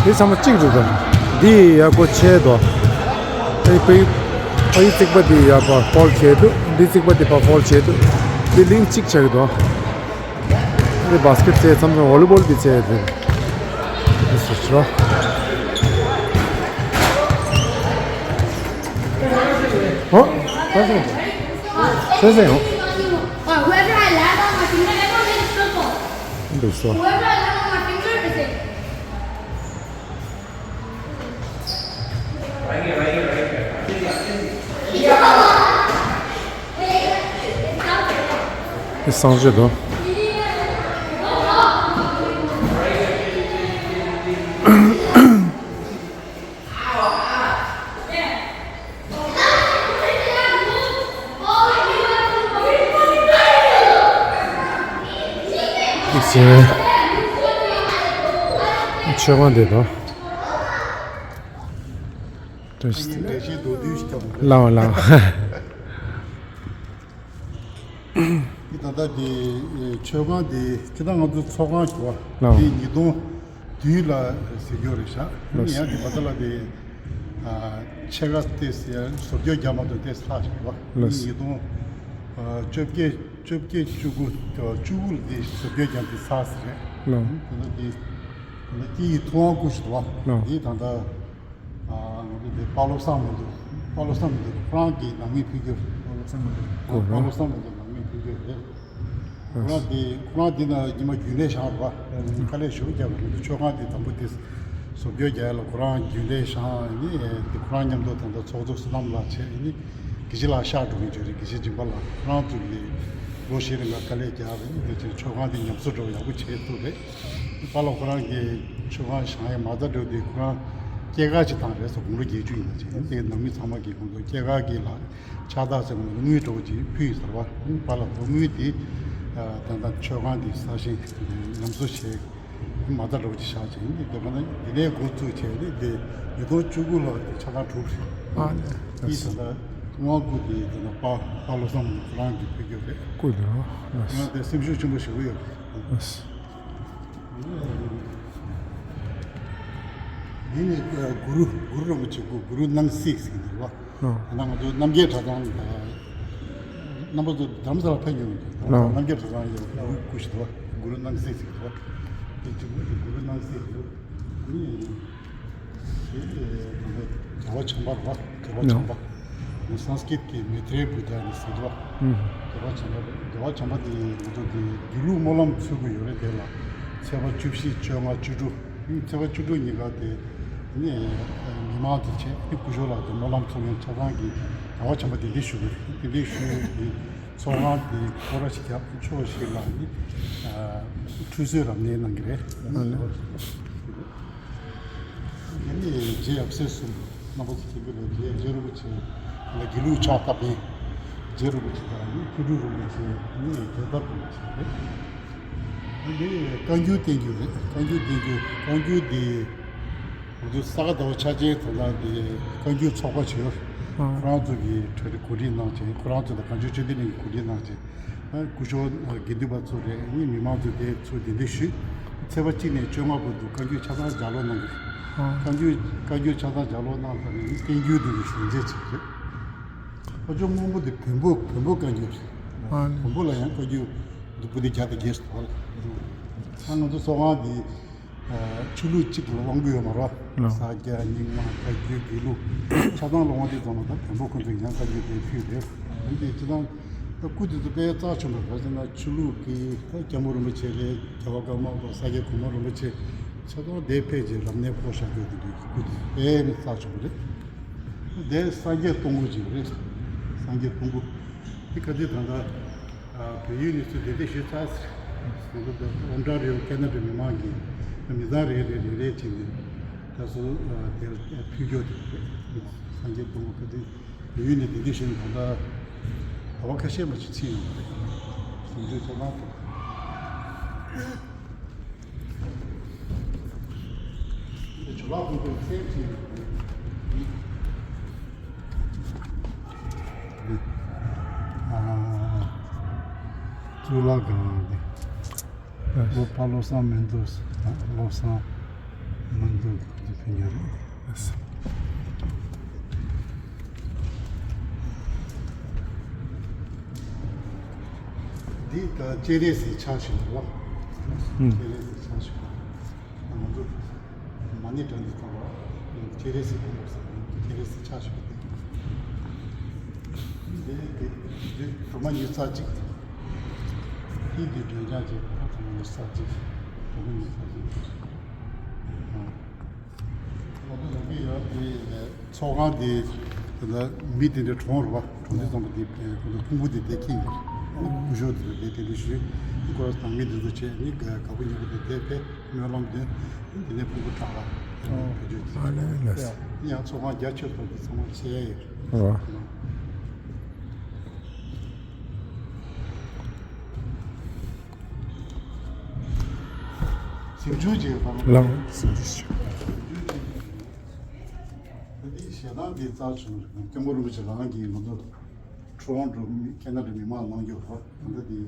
འདི་ཚང་མ་གཅིག་རེད་དམ། འདི་ཡག་པོ་ཆེ་དོ། ཨེ་པེ། ཨེ་རྩིག་པ་འདི་ཡག་པ་ཧོལ་ཆེ་འདུག་འདི་རྩིག་པ་འདི་ཕར་ཧོལ་ཆེ་འདུག་འདི་ལིང་གཅིག་ཆགས་ཀྱི་འདུག་འདི་བ་སི་ཀེ་ཊི་རྩེ་མཚམས་མཚམས་ཝོ་ལི་བོལ་འདི་རྩེ་ཡ་དེ། འདི་སུ་ཆོ། ཧོ། ད་སོང་། སེ་སེ་ཡོང་། Whoever I land on my finger, I don't hit a circle. འདུག་སོ། Whoever I land on my finger is it. དེ་སང་ཆོས་དང་། ཨིག་སེ། ཆོས་ཁང་དེ་དང་། བཀྲ་ཤིས་བདེ་ལེགས། བཀྲ་ཤིས་མདོར་བསྡུས་ཤིག་བརྒྱབ། ལའོ་ལའོ། འདི་ད་ལྟ་འདི་མཆོད་ཁང་འདི་ཁྱེད་རང་ང་ཚོ་ཚོགས་ཁང་ཞུ་བ། ལའོ། འདི་ཉིས་སྟོང་བདུན་ལ་ཟེར་རྒྱུ་རེད་ཤག་ལོས། ཡང་འདི་བ་ད་ལ་འདི་ཕྱེད་ཀ་ཏེས་ཡང་བཟོ་བཅོས་རྒྱག་མ་ཐུབ་ཏེ་ལྷག་ཞིག་རེད་བ། ལོས། ཉིས་སྟོང་བཅོ་བརྒྱད་བཅོ་བརྒྱད་བཅུ་དགུ་བཅུ་དགུ་ལ་འདི་བཟོ་བཅོས་རྒྱག་འདི་ཚར་ཟེར་རེད། ལོས། ད་ལྟ་འདི་ད་ལྟ་སྐྱིད་ཡིག་ཐུབ་དབང་སྐུ་ཞིག་འདུག་བ། ལོས། འདི་ད་ལྟ། འདི་དཔའ་བློ་བཟང་མི་འདུག་དཔའ་བློ་བཟང་མི་འདུག་ཁོ་རང་གི་ནང་མི་ཕུལ་རྒྱུ། དཔའ་བློ་བཟང་མི་འདུག་དཔའ་བློ་བཟང་མི་འདུག་ནང་མི་ཕུལ་རྒྱུ་རེད། ཁོ་རང་འདི་ཁོ་རང་འདི་ན་ཉི་མ་རྒྱུན་ལས་བཞག་པ། དཀའ་ལས་ཞུ་རྒྱག་པ་མི་འདུག་མཆོད་ཁང་འདི་དང་པོ་དེ་བཟོ་བཀོད་རྒྱག་ཡ་ལ་ཁོ་རང་རྒྱུན་ལས་བཞག་ནི་འདི་ཁོ་རང་མཉམ་དུ་ད་ལྟ་ཚོགས་གཙོ་བསོད་ནམས་ལགས་བྱས་ནི་དགེ་བཤེས་ལགས་ཤག་འགྲོ་གི་འཇོག་རེད། དགེ་བཤེས་སྦྱིན་པ་ལགས་ཁོ་རང་ཚོ་གི་ལོ་ཤས་རིང་ལ་དཀའ་ལས་རྒྱག་པ་ཡིན། དེ་ཚོའི་མཆོད་ཁང་དེ་ཉམས་གསོ་འདྲ་བོ་ཡག་པོ་བྱས་ཐུབ་རེད། དཔའ་ལ་ཁོ་རང་གི་མཆོད་ཁང་བཞེངས་ཡ་མ་རྩ་འདྲ་བོ་དེ་ཁོ་རང་སྐྱེས་སྐར་ཅིག་བཏང་རེད་ཟེར། དགུང་ལོ་བརྒྱད་ཅུ་ཡིན་པ་ཅིག་དེ་ནང་མི་ཚང་མ་གི་དགོངས་དོན་སྐྱེས་སྐར་གྱི་ལ་ཕྱག་རྟགས་ཟེར་བ་དངུལ་འདྲ་བོ་ཅིག་ཕུལ་ཡོད་ཟེར་བ། དཔའ་ལ་ཁོ་དངུལ་དེ་ད་ལྟ་མཆོད་ཁང་དེ་གསར་བཞེངས་ཉམས་གསོ་བྱས། མ་རྩ་འདྲ་བོ་ཅིག་བཞག་བྱས་ཡིན། དེ་ལ་འདི་ནས་འགོ་བཙུགས་བྱས་ནས་དེ་ཉིས་སྟོང་བཅུ་དགུ་ལོ་དེ་ཆ་ཚང་གྲུབ་རེད། ཨ་ནི་དེ་ད་ལྟ་དབང་སྐུ་དེ་ད་ལྟ་དཔའ་དཔའ་བློ་བཟང་མོ་ཁོ་རང་གིས་ཕུལ་རྒྱུ་རེད། སྐུ་ལ་ཁོ་རང་དེ་སེམས་ཤུགས་ཆེན་པོ་ཞེ་པོ་ཡོད་རེད། འདི་ནི་གུ་རུ་གུ་རུ་རིན་པོ་ཆེ་སྐུ། གུ་རུ་སྣང་སྲིད་ཟེར་གྱི་འདུག་བ། ད་ནང་ང་ཚོ་རྣམ་རྒྱལ་གྲྭ་ཚང་ལ་རྣམ་པ་ཚོ་རྡ་རམ་ས་ལ་ཕེབས་མྱོང་མེད་ཀྱང་རྣམ་རྒྱལ་གྲྭ་ཚང་ཡི་གུ་རུ་སྐུ་ཞིག་འདུག་བ། གུ་རུ་སྣང་སྲིད་ཟེར་གྱི་འདུག་བ། དེ་གཅིག་པུ་དེ་གུ་རུ་སྣང་སྲིད་ཡོད། ནི་དེ་རྒྱལ་བ་བྱམས་པ་རེད་བ། རྒྱལ་བ་བྱམས་པ། སཾ་སྐྲྀཏ་ཀྱི་མེ་ཏྲེ་བུདྡྷ་ནི་ཟེར་འདུག་བ། རྒྱལ་བ་བྱམས་པ་རེད། རྒྱལ་བ་བྱམས་པ་དེ་ང་ཚོ་དེ་དགེ་ལུགས་སྨོན་ལམ་ཚུགས་ཀྱི་ཡོད་རེད། དེ་ལ་ཚེས་པ་བཅུ་བཞི་བཅོ་ལྔ་བཅུ་དྲུག་ཚེས་པ་བཅུ་དྲུག་ཉིན་ཀ་དེ་ནི་མི་མང་དེ་བྱས་ནི་སྐུ་ཞབས་ལགས་དེ་སྨོན་ལམ་ཚོགས་མཁན་ཆ་ཚང་གིས་རྒྱལ་བ་བྱམས་པ་དེ་འདྲ་ཞུ་གི་རེད། དེ་འདྲ་ཞུ་ཡས་དེ་ཚོགས་ཁང་དེ་སྐོར་ར་ཞིག་བརྒྱབ། ཕྱོགས་ཤིག་ལ་ནི་ཁྲུས་གསོལ་རབ་གནས་གནང་གི་རེད། དེ་ནས་རྗེ་ཡབ་སྲས་གསུམ་རྣམ་པ་ཚོ་མཁྱེན་གྱི་རེད། རྗེ་རྗེ་རིན་པོ་ཆེ་ལ་དགེ་ལུགས་ཕྱག་བཏབ་མཁན་རྗེ་རིན་པོ་ཆེ་དང་ནི་ཐུགས་སྤྲུལ་རིན་པོ་ཆེ་ནི་རྒྱལ་ཐབས་རིན་པོ་ཆེ་རེད། འདི་བཀའ་འགྱུར་བསྟན་འགྱུར་རེད། བཀའ་འགྱུར་བསྟན་འགྱུར། བཀའ་འགྱུར་འདི་ང་ཚོ་ས་ག་ཟླ་བ་ཆ་ཅན་དང་ལ་འདི་བཀའ་འགྱུར་ཚོགས་པ་ཞིག་ཡོད། ཁོ་རང་ཚོ་གིས་གྲ་སྒྲིག་གོ་སྒྲིག་གནང་བྱས། ཁོ་རང་ཚོ་དང་གངས་ལྗོངས་ཆོས་ལྡན་གླིང་གིས་གོ་སྒྲིག་གནང་བྱས། སྐུ་ཞབས་དགེ་འདུན་པ་ཚོ་རེད། ནི་མི་མང་ཚོ་དེ་ཚོ་གདན་འདྲེན་ཞུས། ཚེས་པ་གཅིག་ནས་བཅོ་ལྔ་བར་དུ་བཀའ་འགྱུར་ཆ་ཚང་ལྗགས་ཀློག་གནང་གི་རེད། བཀའ་འགྱུར་བཀའ་འགྱུར་ཆ་ཚང་ལྗགས་ཀློག་གནང་ཚར་ནས་ནི་བསྟན་འགྱུར་འདི་ཚོ་ཞལ་མཇལ་བྱེད་ཀྱི་རེད། ཕ་ཇོ་སྔོན་པོ་འདི་བོན་པོ་བོན་པོ་བཀའ་འགྱུར་རེད། བོན་པོ་ལ་ཡང་བཀའ་འགྱུར་འདི་པོ་འདི་བརྒྱ་དང་བརྒྱད་ཞིག་འདུག་བ། ད་ང་ཚོ་ཚོགས་ཁང་འདི་ཆོས་ལུགས་གཅིག་ལ་དབང་གི་ཡོད་མ་རེད། ལགས། ས་སྐྱ་རྙིང་མ་བཀའ་བརྒྱུད་དགེ་ལུགས་ཆ་ཚང་ལ་དབང་དུ་བཏང་བ་དང་། བོན་པོ་ཁོ་ཚོས་ཡང་བཀའ་བརྒྱུད་དེ་ཕུལ་རེད། འདི་སྤྱི་བཏང་ད་སྐུ་དེ་ཚོ་དཔེ་རྩ་ཆེན་པོ་རེད། ཟེར་ན་ཆོས་ལུགས་ཀྱི་ད་སྐྱབས་མགོན་རིན་པོ་ཆེ་རེད། རྒྱལ་བ་ཀརྨ་པ་ས་སྐྱ་གོང་མ་རིན་པོ་ཆེ་ཆ་ཚང་དེ་ཕེབས་རྗེས་རབ་གནས་ཕོག་བཞག་རྒྱུ་དེ་འདྲའི་སྐུ་དེ་དཔེ་ནི་རྩ་ཆེན་པོ་རེད། དེ་སངས་རྒྱས་སྟོང་སྐུ་ཅིག་རེད། སངས་རྒྱས་སྟོང་སྐུ་དེ་ག་དུས་ད་ལྟ་བལ་ཡུལ་ནས་ཚུར་གདན་འདྲེན་ཞུས་ཚར་ཟེར། ང་ཚོ་ཨོ་སི་ཀྲ་ལི་ཡ་ཁེ་ན་ཌ་མི་མང་གིས་མི་ཚང་རེ་རེ་རེ་རེ་བྱས་ནས་ད་སོ་དེར་ཕུལ་རྒྱུ་དེ་རེད། སངས་རྒྱས་སྟོང་སྐུ་ག་དུས་བལ་ཡུལ་ནས་གདན་འདྲེན་ཞུས་ནས་ད་ལྟ་ཟླ་བ་ཁ་ཤས་མ་ཅིག་ཕྱིན་ཡོང་བ་རེད། ཟིན་བྲིས་ཆ་ཚང་ཐོབ། འདི་ཇོ་ལགས་ཁོང་ཚོའི་མཚན་ཅིག་ཡོད་རེད། གཙུག་ལག་ཁང་འདི། ཨ། བློ་ཕ་བློ་བཟང་སྨོན་འདུག་བློ་བཟང་སྨོན་འདུག་འདི་ཕུལ་རྒྱུ་རེད། འདི་ད་སྤྱན་རས་གཟིགས་ཕྱག་བཞེས་པ་རེད་བ། ཨུམ། སྤྱན་རས་གཟིགས་ཕྱག་བཞེས་པ། ང་ཚོ་མ་ཎི་བགྲང་འདི་ཚོ་ལ་སྤྱན་རས་གཟིགས་སྐུ་འབུམ་ཟེར་ནས་སྤྱན་རས་གཟིགས་ཕྱག་བཞེས་པ་དེ། འདི་འདི་འདི་སྒྲོལ་མ་ཉི་ཤུ་རྩ་གཅིག་འདི་འདི་སྒྲོལ་ལྗང་གཅིག་སྒྲོལ་མ་ཉི་ཤུ་རྩ་གཅིག་སྒྲོལ་མ་ཉི་ཤུ་རྩ་གཅིག་ང་ཚོ་ལ་གི་ཡོད་དེ་ཚོགས་ཁང་དེ་དེ་ལ་མི་དེ་འདྲ་གྲོངས་རེད་བ། གྲོངས་དུས་ཙམ་པ་དེ་ཁོང་ཚོ་ཕུང་པོ་དེ་དེ་ཁྱེར་ཡོང་། སྐུ་ཞབས་དེ་ལ་དེ་དེ་འདྲ་ཞུས། ཁོ་རང་ནང་མི་དེ་ཚོ་བྱས་ནི་དགའ་པོ་ཉེ་པོ་དེ་དེ་ཕེབས། སྨོན་ལམ་འདོན། དེ་ནས་ཕུང་པོ་དྲག་ལ་ཨོ། བེད་སྤྱོད་ཨ་ལེ་ལེ། ཡང་ཚོགས་ཁང་རྒྱ་ཆེར་གཏོང་དུས་ཚང་མ་བྱེད་ཡ་ཡོད། ཨོ། གཟིམ་ཆུང་ཅིག་ཡོད་པ་ལ། ལགས། གཟིམ་ཆུང་ཅིག་ད་འདི་ཞལ་ཐང་འདི་རྩ་ཆུང་རེད། སྐྱབས་མགོན་རིན་པོ་ཆེ་རང་གིས་ང་ཚོ་ཊོ་རོན་ཊོ་ཁེ་ན་ཌ་མི་མང་གནང་རྒྱུ་རེད། ད་ལྟ་འདི་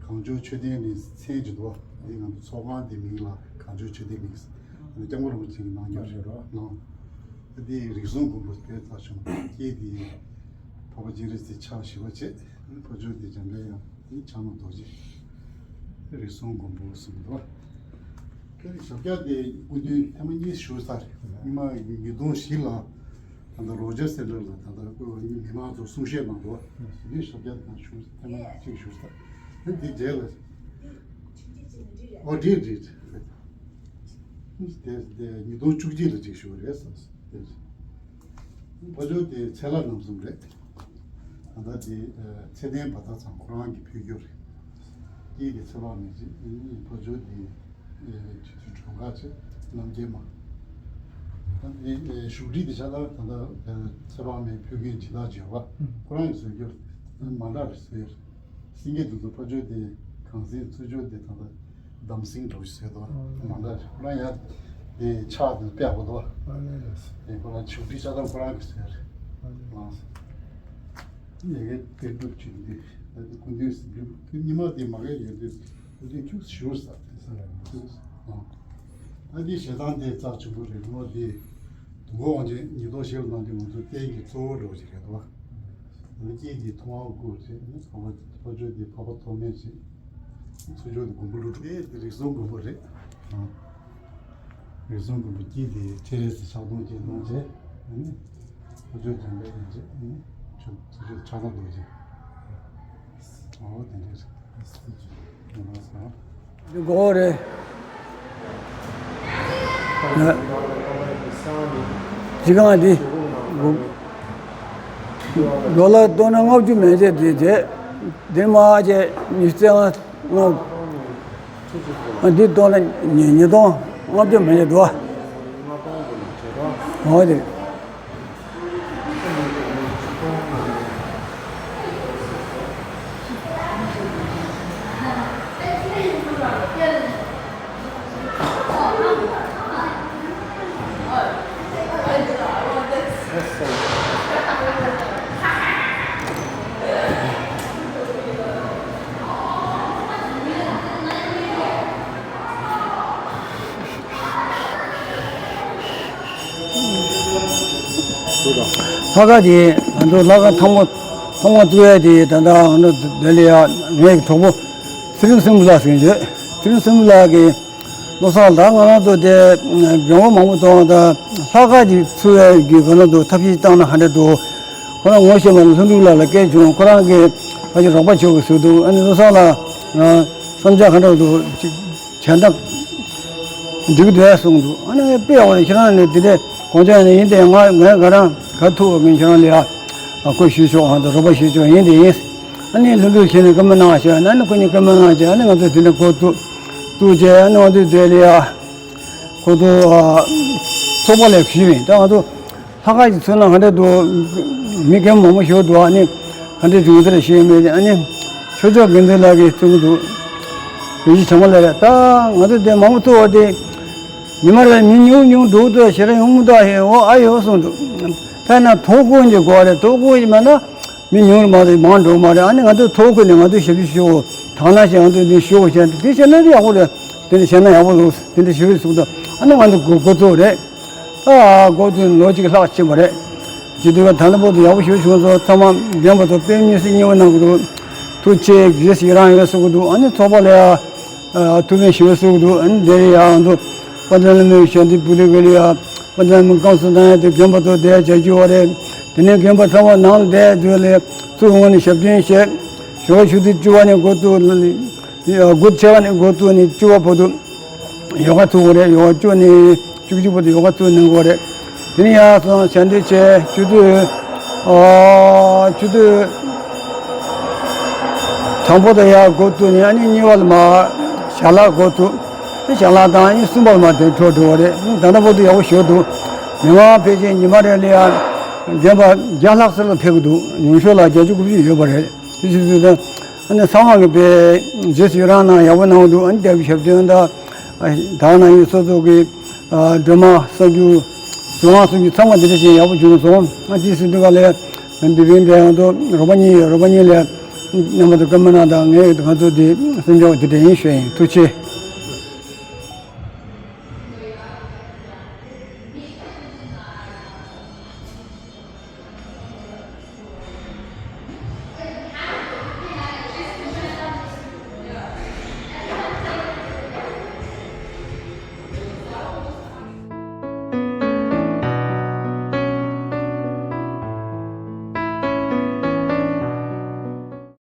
གངས་ལྗོངས་ཆོས་ལྡན་གླིང་མཚན་ཅིག་འདུག་འདི་ང་ཚོ་ཚོགས་ཁང་འདི་མིང་ལ་གངས་ལྗོངས་ཆོས་ལྡན་གླིང་ཟེར། སྐྱབས་མགོན་རིན་པོ་ཆེ་གིས་གནང་རྒྱུ་རེད། གནང་། ད་འདི་རིགས་གསུམ་མགོན་པོ་དཔེ་རྩ་ཆུང་། སྐྱེས་འདི་འཕགས་པ་སྤྱན་རས་གཟིགས་ཕྱག་བཞི་པ་བྱས། ཕ་ཇོ་དེ་འཇམ་དཔལ་དབྱངས། ཕྱག་ན་རྡོ་རྗེ། རིགས་གསུམ་མགོན་པོ་གསུམ་འདུག་དེ་ནི་ཞབས་བཀྱག་དེ་སྐུ་མདུན་ཐེངས་མ་གཉིས་ཞུ་ཚར། སྔོན་མ་ཉིས་སྟོང་བཞི་ལ་ ད་ལྟ་རོ་ཇར་སེན་ཊར་ལ་ད་ལྟ་མི་མང་ཚོ་གསུང་བཤད་གནང་འདུག་འདི་ཞབས་བཀྱག་དང་ཞུ་ཐེངས་མ་གཅིག་ཞུ་ས། ད་འདི་རྗེས་ལ། ཨོ་འདི་རེད། དེ་དེ་ཉིས་སྟོང་བཅུ་གཅིག་ལ་གཅིག་ཞུ་བ་རེད་ཟེར། དེ་ཕ་ཇོ་དེ་ཚེ་ལྷ་རྣམ་གསུམ་རེད། ད་ལྟ་དེ་ཚེ་བརྟན་བ་དག་ཚང་ཁོ་རང་གི་ཕ་ཡུལ་རེད། སྐྱེས་དེ་ཚེ་དཔག་མེད་ཅིག་ཕ་ཇོ་དེ་སྤྱི་འཐུས་དྲུང་ཁག་ཅིག་རྣམ་རྒྱལ་མ། ད་དེ་བཞུགས་ཁྲི་དེ་ཆ་ལ་ད་ལྟ་ཚེ་དཔག་མེད་ཕུལ་མཁན་སྦྱིན་བདག་བྱེད་པ་ཁོ་རང་གི་བཟོས་རྒྱུ་མ་འདྲ་རེད་ཟེར། སེང་གེ་དེ་ཚོ་ཕ་ཇོ་དེ་གངས་སེང་ཚུར་ཕྱོགས་དེ་ད་ལྟ་འདམ་སེང་འདྲ་བོ་ཞིག་བཟོས་འདུག་བ། མ་འདྲ་ཞིག་ཁོ་རང་ཡང་དེ་ཕྱག་དེ་དཔེ་ཡག་པོ་འདུག་བ། དེ་ཁོ་རང་ཆུ་ཁྲི་ཆ་ཚང་ཁོ་རང་གི་བཟོས་རེད། ལགས་སོ། ཡ་གི་དཔེ་སྒྲུབ་ཅིག་འདི་ད་དེ་སྐུ་མདུན་སྲིད་སྒྲུབ་དེ་ཉི་མ་དེ་མ་གི་ཡོད་དུས་སྐུ་མདུན་ཁྱུག་ཞུ་ས་དེ་ས་ཁྱུག་ཨ་ད་དེ་ཞེ་སྡང་དེ་རྩ་ཆེན་པོ་རེད། ངོ་དེ་དུང་དཀར་དབང་ཆེན་ཉིས་སྟོང་བཞི་ལ་གནང་དུས་ང་ཚོ་རྟེན་གྱི་གཙོ་བོ་འདྲ་བོ་ཞིག་རེད་འདུག་བ། ང་སྐྱིད་ཀྱི་ཐུབ་དབང་སྐུ་ཚེ་ནི་ཕ་མ་ཕ་ཆོས་དེ་འཕགས་པ་ཐོགས་མེད་ཅིག་ཚུར་ཕྱོགས་དེ་མགོན་པོ་ཀླུ་སྒྲུབ་དེ་དེ་རིགས་གསུམ་མགོན་པོ་རེད། ཨང་། རིགས་གསུམ་མགོན་པོ་སྐྱིད་དེ་ཁྲེ་རེ་སི་ཕྱག་སྟོང་སྐྱེས་སྟོང་བྱས་ནི་ཕ་ཆོས་འཇམ་དཔལ་ཡན་ཆད་ནི་ཚུར་ཕྱོགས་ཕྱག་སྟོང་རྡོ་རྗེ། འོ་དེ་འདྲས་རེད། འདི་གོ་རེད། ཇི་གང་འདི། ཌོ་ལར་སྟོང་ཕྲག་ལྔ་བཅུ་མན་ཆད་འདི་བྱས། འདི་མ་བྱས་ཉི་ཤུ་རྩ་ལྔ། འདི་སྟོང་ཕྲག་ཉིས་སྟོང་ལྔ་བཅུ་མན་ཆད་འདུག་བ། འོ་དེ། ལྷག་དཀར་དེ་ང་ཚོ་ལྷག་དཀར་ཐང་མོ་ཐང་མོ་བཙུགས་ཡ་དེ་ད་ལྟ་ང་ཚོ་ལྡི་ལི་ཡ་ངའི་གྲོགས་པོ་ཚེ་རིང་སྲིན་པོ་ལགས་ཟེར་གྱི་ཡོད། ཚེ་རིང་སྲིན་པོ་ལགས་ཀྱིས་བློ་བཟང་ལགས་ང་རང་ཚོ་དེ་མགྲོན་པོ་མང་པོ་གཏོང་ད་ལྷག་དཀར་ཅིག་བཙུགས་ཡ་གི་ང་རང་ཚོ་ཐབས་ཤེས་བཏང་ན་ཧ་འདྲ་འདུག་ཁོ་རང་ངོ་ཤེས་པ་ལ་ལྷུན་གྲུབ་ལགས་ལ་སྐད་བྱུང་། ཁོ་རང་གིས་ཕ་གི་རོགས་པ་བྱེད་དགོས་ཟེར་འདུག་ཨ་ནི་བློ་བཟང་ལགས་ང་བསམ་འཆར་ག་འདྲ་འདུག་ཅིག་བྱས་ན་འགྲིག་གི་འདུག་གསུངས་འདུག་ཨ་ནི་དཔེ་ཡག་པོ་ཁྱེད་རང་ནས་དེ་འདྲའི་དགོངས་འཆར་ནས་ཡིན་ཏེ་ང་ངས་ག་རང་ག་ཐུག་ངས་ཁྱེད་རང་ལ་ཡ་ཁོ་ཞུས་ཆོག་ཨ་ད་རོགས་པ་ཞུས་ཆོག་ཡིན་དེ་ཡིན། ཨ་ནི་ལྷུན་གྲུབ་ཁྱེད་ནས་བཀའ་མོལ་གནང་བྱས་ཨ་ནི་ཁོ་གཉིས་བཀའ་མོལ་གནང་བྱས་ཨ་ནི་ང་ཚོ་དེ་འདྲ་ཁོ་ཐུག་ཐུག་བྱས་ཨ་ནི་ང་ཚོ་དེ་ལ་ཡ་ཁོ་ཚོ་ཚོགས་པ་ལས་ཞུས་ཡིན། ད་ང་ཚོ་ལྷག་དཀར་གྱི་ཚུལ་ན་ག་འདྲ་འདུག་མི་རྒན་མང་པོ་ཞིག་འདུག་ཨ་ནི་ག་འདྲ་བྱུང་ཚར་ཞེས་མེད་ཨ་ནི་ཆོས་ཕྱོགས་དགེ་འདུན་ལགས་ཀྱིས་གསུང་གི་འདུག་དགེ་བཤེས་བྱམས་པ་ལགས་རེད། ད་ང་ཚོ་དེ་མང་པོ་ཐུག་བ་དེ་ཉི་མ་རེ་མི་ཉུང་ཉུང་འགྲོ་འདུག་ཞེ་དྲག་ཡོང་མི་འདུག་ཨ་ཧེ་འོ་ཨ་ཡོ་གསུངས་འདུག་ཐ་ན་ཐོ་འགོད་ཀྱི་དགོས་རེད། ཐོ་འགོད་ཀྱི་མ་ན་མི་ཉུང་རུ་མ་རེད་མང་འགྲོ་མ་རེད། ཨ་ནི་ང་ཚོ་ཐོ་འགོད་ནས་ང་ཚོ་ཞབས་ཞུ་ཞུ་དང་ན་ཞེས་ང་ཚོ་འདི་ཞུ་བ་བྱས་འདི་བྱས་ན་ཡག་པོ་རེད། དེ་འདྲ་བྱས་ན་ཡག་པོ་འདུག་དེ་འདྲ་ཞུ་རེད་གསུངས་འདུག་ཨ་ནི་ང་ཚོ་འགོ་འགོ་ཚུགས་རེད། ཨ་འགོ་དེ་ལོ་གཅིག་ལྷག་ཕྱིན་པ་རེད། སྤྱི་འཐུས་ཀ་ད་ལྟ་བར་དུ་ཡག་པོ་ཞེ་པོ་བྱུང་སོང་། ཚང་མ་རྒན་པ་ཚོ་དཔེ་མི་སྲིད་མཉེས་པོ་གནང་གི་འདུག་ཐུགས་རྗེ་ཆེ་ཞེ་དྲག་ཡོད་གསུང་གི་འདུག་ཨ་ནི་ཚོགས་པ་ལ་ཡ་ཐུགས་ཕན་ཞེ་པོ་གསུང་གི་འདུག་ཨ་ནི་འདིར་ཡ་ང་ཚོ་དཔལ་ལྡན་ལྷ་མོའི་ཞལ་འདེབས་ཕུལ་ལེ་གི་ལ་ཡ་དཔལ་ལྡན་ལྷ་མོའི་བསྐང་གསོ་གནང་ཡ་དེ་རྒན་པ་ཚོ་བསྡད་བྱ་རྒྱུ་བ་རེད། དེ་ནས་རྒན་པ་ཚང་མ་ནང་ལ་བསྡད་དུས་ལ་ཚུར་འོང་ནས་ཞབས་བརྟན་བྱས། ཞོགས་ཆུ་ཚོད་བཅུ་པ་ནས་འགོ་བཙུགས། དགུ་ཆ་བ་ནས་འགོ་བཙུགས་ནས་བཅུ་པ་བར་དུ་ཡོ་ག་ཚུགས་པ་རེད། ཡོ་ག་བཅུ་ནས་བཅུ་གཅིག་བར་དུ་ཡོ་ག་ཚུགས་གནང་དགོས་རེད། དེ་ནས་ཡར་སོང་ཞལ་འདེབས་བྱས་ཆུ་ཚོད་ཨ་ཆུ་ཚོད་དང་པོ་དང་ཡར་འགོ་བཙུགས་ནས་ཨ་ནི་གཉིས་པ་ལ་མར་ཞལ་ལག་འགོ་བཙུགས། ཞལ་ལག་དང་ཨ་ནི་གསུམ་པ་ལ་མར་དེ་འཕྲོ་འགྲོ་བ་རེད། ད་ལྟ་བར་དུ་ཡག་པོ་ཞེ་པོ་འདུག་མི་མང་ཕལ་ཆེར་ཉི་མ་རེ་ལ་ཡར་རྒན་པ་བརྒྱ་ལྷག་ཙམ་ལ་ཕེབས་ཀྱི་འདུག་ཉུང་ཤོས་ལ་བརྒྱད་ཅུ་དགུ་བཅུ་ཡོད་པ་རེད། དེ་བྱེད་དུས་ད། ཨ་ནི་ཚང་མ་གི་དཔེ་རྗེས་སུ་ཡི་རང་གནང་ཡག་པོ་གནང་འདུག་ཨ་ནི་དེབ་ཞབས་བརྟན་དང་ད་ནང་ཡོད་སོ་སོ་གི་སྒྲོལ་མ་གསར་འགྱུར་གཟུངས་སྔགས་གསུམ་གྱི་ཚང་མ་འདི་འདྲ་ཞིག་ཡག་པོ་བྱུང་སོང་། ཨ་དེ་ཟིན་དུས་ག་ལས་འདི་རིང་འདི་ང་ཚོ་རོགས་པ་གཉིས་ཡོད། རོགས་པ་གཉིས་ལས་རྣམ་པ་ཚོ་བཀའ་མོལ་གནང་དང་ངས་ང་ཚོ་འདི་སེམས་ཆུང་བ་འདི་འདྲ་ཡིན་ཞུ་ཡིན། ཐུགས་རྗེ་ཆེ།